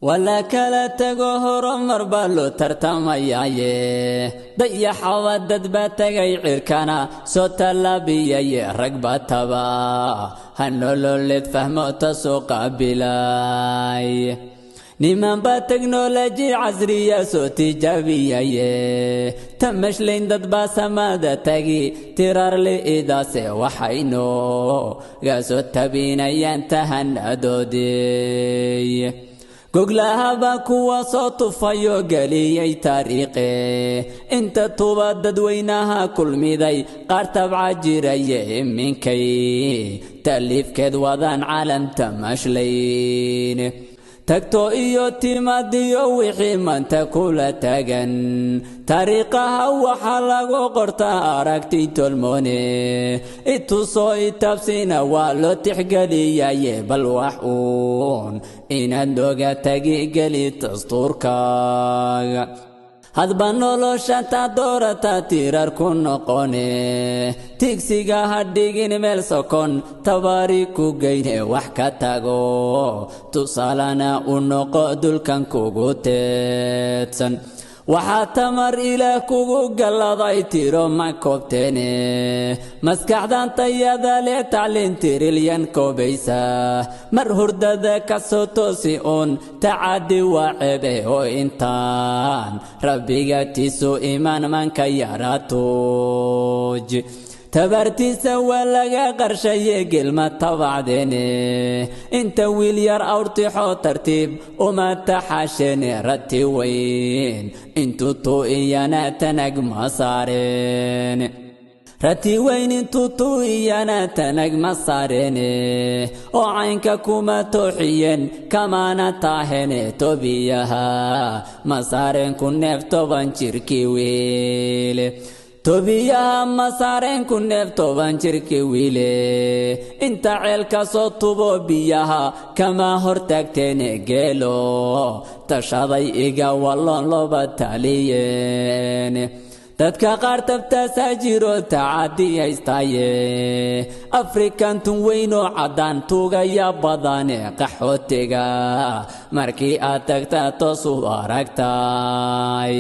Wala kala tago, horumar baa loo tartamayaaye. Dayaxawa dad baa tagay, cirkana soo tallaabiyaye. Rag baa taba ha nololeed fahmo tasoo qaabilay. Niman baa teknoloji casriya soo tijaabiyaye. Tamashlayn dad baa samada tagi tirar li'idaase, waxayno gaasoo tabinayaan tahanadoodii. Goglahaba kuwa soo tufayo geliyey taariikhe. Inta tuba dadweynaha kulmiday, qaar tabca jiraye, iminkay taliifkeed wadaan caalam tamashlayn. Tagto iyo timaadiyo wixii maanta kula taagan, taariikhaha waxaa lagu qortaa aragti tolmoone. Itusoo itaabsina waa loo tixgeliyaye, bal wax uun inaad nooga tagi geli dastuurkaaga. Hadba nolosha taa doorata tirar ku noqone. Tigsiga ha dhigin meel sokon tabaari ku geyne. Wax ka tago tusaalana u noqo dulkan kugu teedsan. Waxaa tamar Ilaah kugu galladay tiro ma koobteene. Maskaxdan tayada leh tacliin tirilyan koobaysa, mar hurdada ka soo toosi uun tacaddi waa cebe. Oo intaan rabbiga tiisu imaan manka yaraatuuj, tabartiisa waa laga qarshaye gelma tabacdeene. Inta wiil yar awrtixoo tartiib uma taxaasheene, rati weyn intuu tu'iyana tanag ma saareen. Rati weyn intuu tu'iyana tanag ma saareene, oo caynka kuma tooxiyeen kamana taahene. Tobiyaha ma saareen ku neef 10 jirkii wiile. Tobiyaha ma saareen ku neef 10 jirkii wiile. Inta ceelka soo tubo biyaha kama hortaagteene, geelo tashaday iga walloon looba taliyeen. Dadka qaar tabtaasaa jiro tacaddi haystaaye. Afrikantun weynoo caddaan tuugaya badane, qaxootiga markii aad tagta toosu aragtay.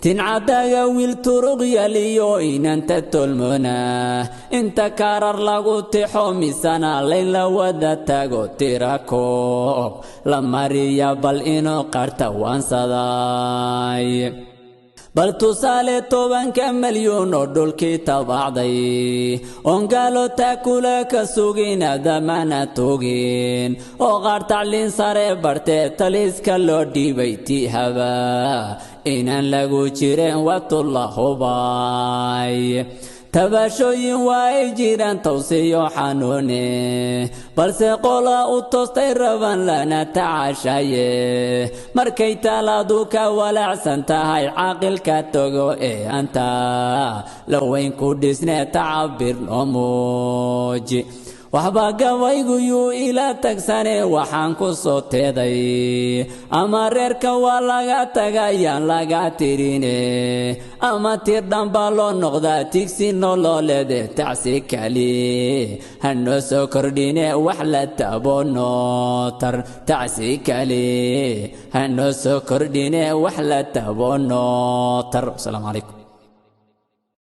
Tincadaga wiil turuq yaliyo inanta tolmona, inta kaarar lagu tixo misana layn la wada tago, tira koob la mariya bal inuu qarta waansaday. Bal tusaale 10-ka malyuun oo dhulkii tabacday, oongaalo taakula ka sugin adamana tugin, oo qaar tacliin sare bartee taliska loo dhiibay, tihaba inaan lagu jirin watulahubay. Tabashooyin waa ay jiraan tawsiyo xanuune, balse qola u toostay raban lana tacashaye. Markay taalaadu ka walaacsan tahay caaqilka togo ee anta la weyn ku dhisne, tacabir noo muuji. Waxba gabaygu yuu ila tagsane, waxaan ku soo teeday ama reerka waa laga tagayaan laga tirine, ama tir dhan baa loo noqdaa tigsi nololeede. Tacsi kali hanoo soo kordhine, wax la tabo nootar. Tacsi kali hanoo soo kordhine, wax la tabo nootar. Asalaamu calaykum.